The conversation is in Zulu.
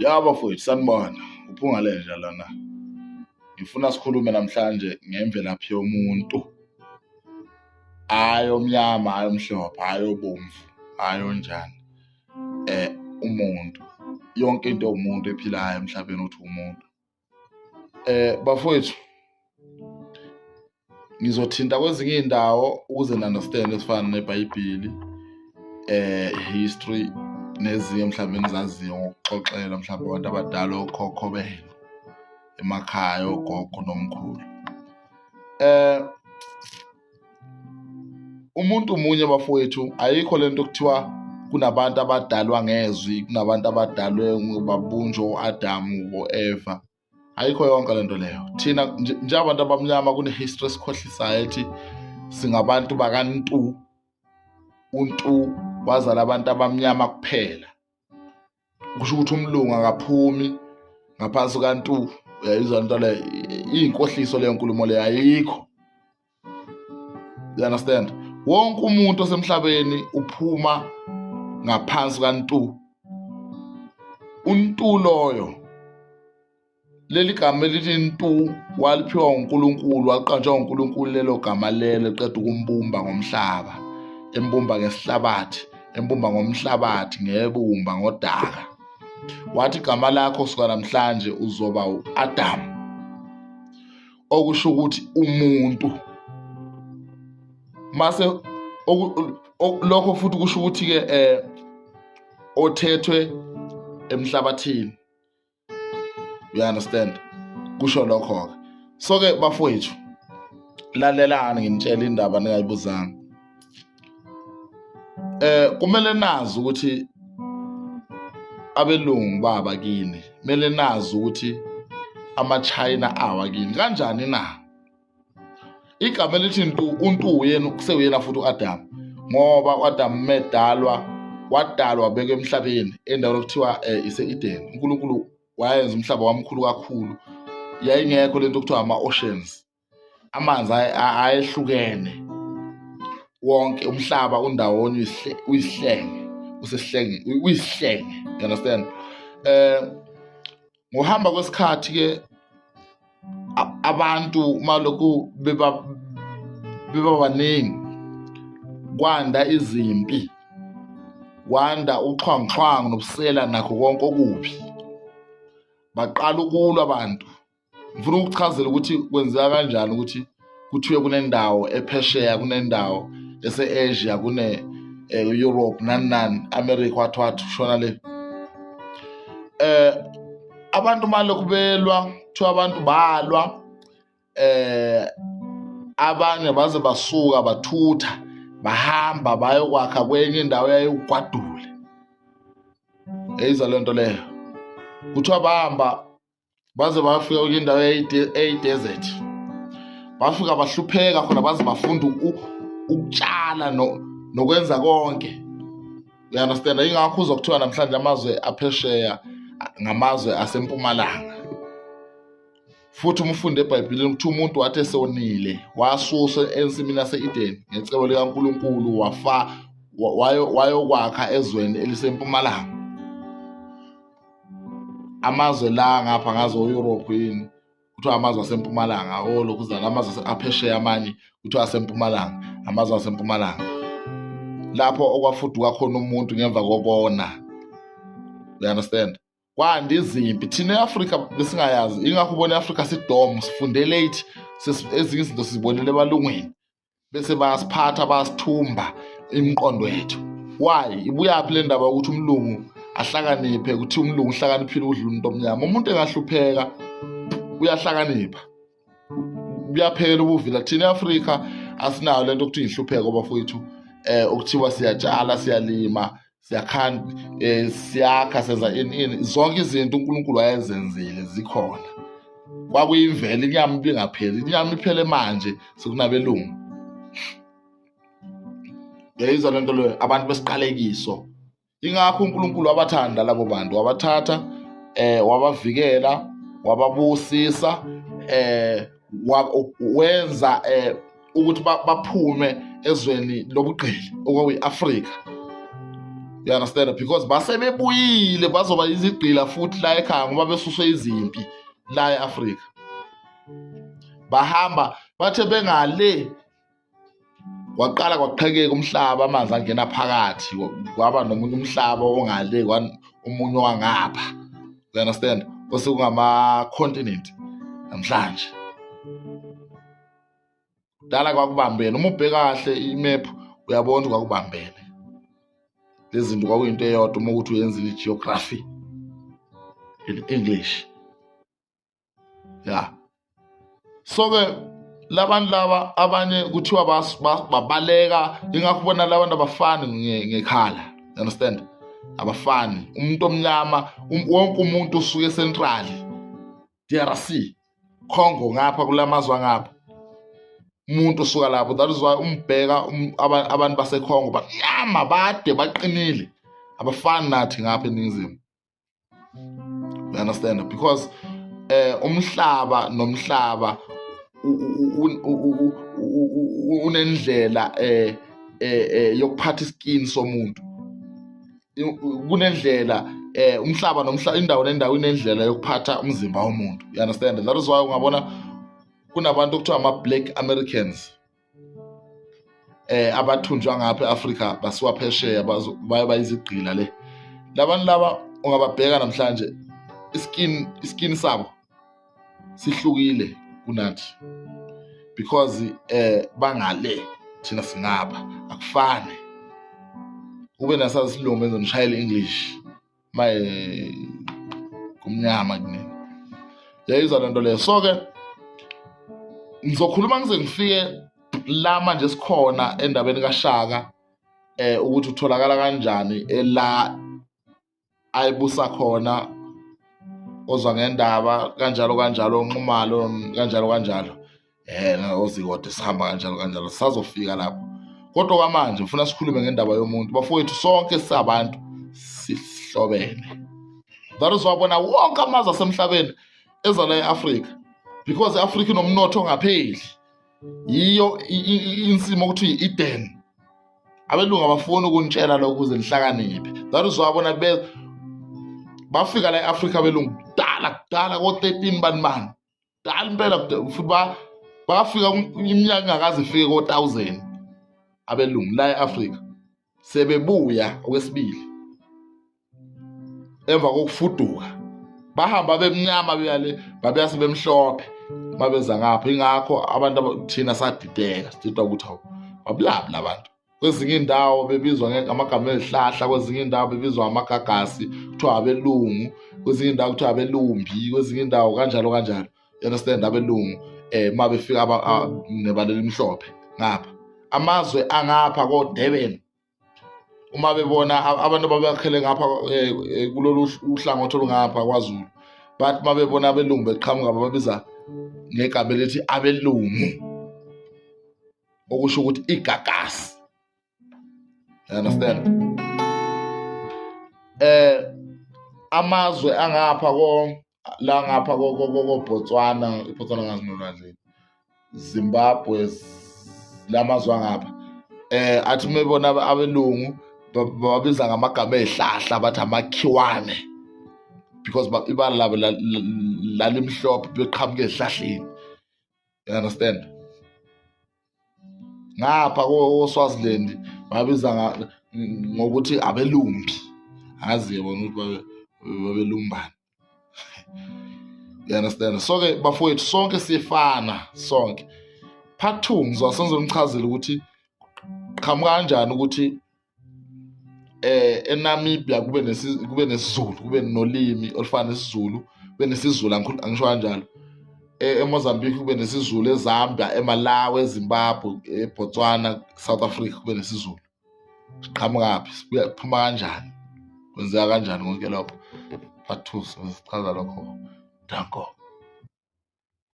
Ya bafowethu, sanibona. Uphunga lenja lana. Ngifuna sikhulume namhlanje ngemvelaphi yomuntu. Hhayi omnyama, hhayi omhlophe, hhayi obomvu, hhayi onjani. Umuntu. Yonke into ewumuntu ephilayo emhlabeni uthi umuntu. Bafowethu, ngizothinta kwezinye iy'ndawo ukuze ni-understand ezifana neBhayibheli, history nezinye mhlawumbe enizaziyo ngokuxoxela mhlawumbe abantu abadala okhokho benu emakhaya, ogogo nomkhulu. Umuntu munye bafowethu, ayikho lento okuthiwa kunabantu abadalwa ngezwi, kunabantu abadalwe babunjwa o-Adamu bo-Eva. Ayikho yonke lento leyo. Thina njengabantu abamnyama kune-history esikhohlisayo ethi singabantu bakaNtu, uNtu wazala abantu abamnyama kuphela. Kusho ukuthi umlungu akaphumi ngaphansi kaNtu. Uyayizwa lento leyo? Iyinkohliso leyo nkulumo leyo, ayikho. You understand? Wonke umuntu osemhlabeni uphuma ngaphansi kaNtu. UNtu loyo, leli gama elithi Ntu waliphiwa uNkulunkulu, waqanjwa uNkulunkulu lelo gama lelo eqeda ukumbumba ngomhlaba, embumba ngesihlabathi, embumba ngomhlabathi, ngebumba, ngodaka. Wathi igama lakho suka namhlanje uzoba u-Adam, okusho ukuthi umuntu. Mase lokho futhi kusho ukuthi-ke othethwe emhlabathini. You understand? Kusho lokho-ke. So-ke bafowethu, lalelani nginitshela indaba ningayibuzanga. Kumele nazi ukuthi abelungu baba kini, kumele nazi ukuthi ama-China awa kini kanjani na? Igama elithi Ntu, uNtu uyena kusewuyena futhi u-Adam, ngoba u-Adam medalwa wadalwa wabekwa emhlabeni endaweni okuthiwa ise-Eden. uNkulunkulu wayenza umhlaba wamkhulu kakhulu, yayingekho lento okuthiwa ama-oceans, amanzi ayehlukene wonke umhlaba undawonye, uyisihlenge, usesihlenge, uyisihlenge. You understand? Ngohamba kwesikhathi ke abantu malokhu beba baningi, kwanda izimpi, kwanda uxhwanguxhwangu nobusela nakho konke okubi. Baqala ukulwa abantu. Ngifuna ukuchazela ukuthi kwenzeka kanjani ukuthi kuthiwe kunendawo ephesheya, kunendawo ese-Asia, kune Europe, nani nani, America, wathi wathi shona le. Abantu malokhu belwa, kuthiwa abantu balwa, abanye baze basuka bathutha bahamba bayokwakha kwenye indawo yayewugwadule. Yayizwa lento leyo. Kuthiwa bahamba baze bafika kwenye indawo eyi-desert, bafika bahlupheka khona, baze bafunda ukutshala nokwenza konke. You understand? Ingakho uzwa kuthiwa namhlanje amazwe aphesheya ngamazwe asempumalanga. Futhi uma ufunda eBhayibhelini kuthiwa umuntu wathi esonile wasuswa ensimini yase-Eden ngecebo likaNkulunkulu, wafa wayokwakha ezweni elisempumalanga. Amazwe la ngapha ngazo o-Europe yini, kuthiwa amazwe asempumalanga, olokhuzana amazwe aphesheya, amanye kuthiwa asempumalanga, amazwe asempumalanga lapho okwafuduka khona umuntu ngemva kokona. You understand? Kwanda izimpi. Thina e-Afrika besingayazi, ingakho ubona e-Afrika sidom, sifunde late, ezinye izinto sizibonele ebalungwini, bese bayasiphatha bayasithumba imiqondo yethu. Why? Ibuyaphi le ndaba yokuthi umlungu ahlakaniphe, kuthiwa umlungu uhlakaniphile ukudlula umuntu omnyama? Umuntu engahlupheka uyahlakanipha, buyaphela ubuvila. Thina e-Afrika asinayo lento okuthiwa inhlupheko bafowethu, okuthiwa siyatshala, siyalima, siyakhanda, siyakha, senza ini ini, zonke izinto uNkulunkulu wayezenzile zikhona. Kwakuyimvelo, inyama ibingapheli, inyama iphele manje sekunabelungu. Uyayizwa lento leyo? Abantu besiqalekiso. Ingakho uNkulunkulu wabathanda labo bantu, wabathatha, wabavikela, wababusisa, wenza ukuthi baphume ezweni lobugqili okwakuyi-Afrika. You understand? Because basebebuyile bazoba izigqila futhi la ekhaya ngoba besuswe izimpi la e-Afrika. Bahamba bathe bengale kwaqala kwaqhekeka umhlaba, amanzi angena phakathi, kwaba nomunye umhlaba ongale, omunye wangapha. You understand? Osekungama-continent namhlanje. Kudala kwakubambene, uma ubheka kahle imephu uyabona ukuthi kwakubambene lezi zinto, kwakuyinto eyodwa uma ukuthi uyenzile i-geography in English. Ya, so-ke labantu laba abanye kuthiwa babaleka, ingakho ubona labantu abafani ngekhala. You understand? Abafani. Umuntu omnyama, wonke umuntu usuke e-Central DRC Congo, ngapha kulamazwe angapha, umuntu usuka lapho. That is why umbheka abantu baseCongo bamnyama, bade, baqinile, abafani nathi ngapha eNingizimu. You understand? Because umhlaba nomhlaba unendlela yokuphatha iskin somuntu. Kunendlela umhlaba nomhlaba, indawo nendawo inendlela yokuphatha umzimba womuntu. You understand? That is why ungabona kunabantu okuthiwa ama-Black Americans abathunjwa ngapha eAfrika, basiwa phesheya, baye bayizigqila le. Labantu laba ungababheka namhlanje, iskin sabo sihlukile kunathi because bangale, thina singapha, akufani. Kube nasazi isilungu benzonishayela English maye kumnyama kunini. Yayizwa lento leyo. So ke ngizokhuluma ngize ngifike la manje sikhona endabeni kaShaka, ukuthi utholakala kanjani ela ayibusa khona, ozwa ngendaba kanjalo kanjalo, Nxumalo kanjalo kanjalo, ozikode sihamba kanjalo kanjalo, sisazofika lapho. Kodwa kwamanje ngifuna sikhulume ngendaba yomuntu, bafowethu. Sonke singabantu, sihlobene. That is wabona wonke amazwe asemhlabeni eza la e-Afrika, because i-Afrika inomnotho ongapheli, yiyo insimo okuthiwa i-Eden. Abelungu abafuni ukunitshela lokho ukuze nihlakaniphe. That is wabona bafika la e-Afrika abelungu kudala kudala, ko-13 bani bani, dala impela, futhi bafika iminyaka ingakaze ifike ko-1000 abelungu la e-Afrika. Sebebuya okwesibili emva kokufuduka, bahamba bemnyama beya le, babuya sebemhlophe mabeza ngapha. Ingakho abantu thina sadideka, sididwa ukuthi hawu, babulaphi labantu? Kwezinye indawo bebizwa ngamagama ezihlahla, kwezinye indawo bebizwa amagagasi, kuthiwa abelungu, kwezinye indawo kuthiwa abelumbi, kwezinye indawo kanjalo kanjalo. You understand? Abelungu uma befika nebala elimhlophe ngapha, amazwe angapha ko-Durban, uma bebona abantu ababakhele ngapha kulolu uhlangothi olungapha kwaZulu, bathi uma bebona abelungu beqhamuka, bababiza ngegama elithi abelungu, okusho ukuthi igagasi. You understand? Amazwe angapha ko la ngapha ko Botswana, iBotswana ngazi nolwandle, Zimbabwe, lamazwe angapha, athi mebona abelungu bababiza ngamagama ezihlahla, bathi amakhiwane, because ibala labo lalimhlophe beqhamuka ezihlahleni. You understand? Ngapha ko-Swaziland babiza ngokuthi abelumbi, azi bona ukuthi babelumbani. You understand? So ke bafowethu, sonke sifana sonke. Part 2 ngizosenza umchazela ukuthi qhamuka kanjani ukuthi eNamibia kube nesiZulu, kube nolimi olufana nesiZulu, kube nesiZulu, angisho kanjalo. EMozambique kube nesiZulu, eZambia, eMalawi, eZimbabwe, eBotswana, South Africa kube nesiZulu. Siqhamukaphi? Sibuya kuphuma kanjani? Kwenzeka kanjani konke lokho? Part 2 sichaza lokho. Danko.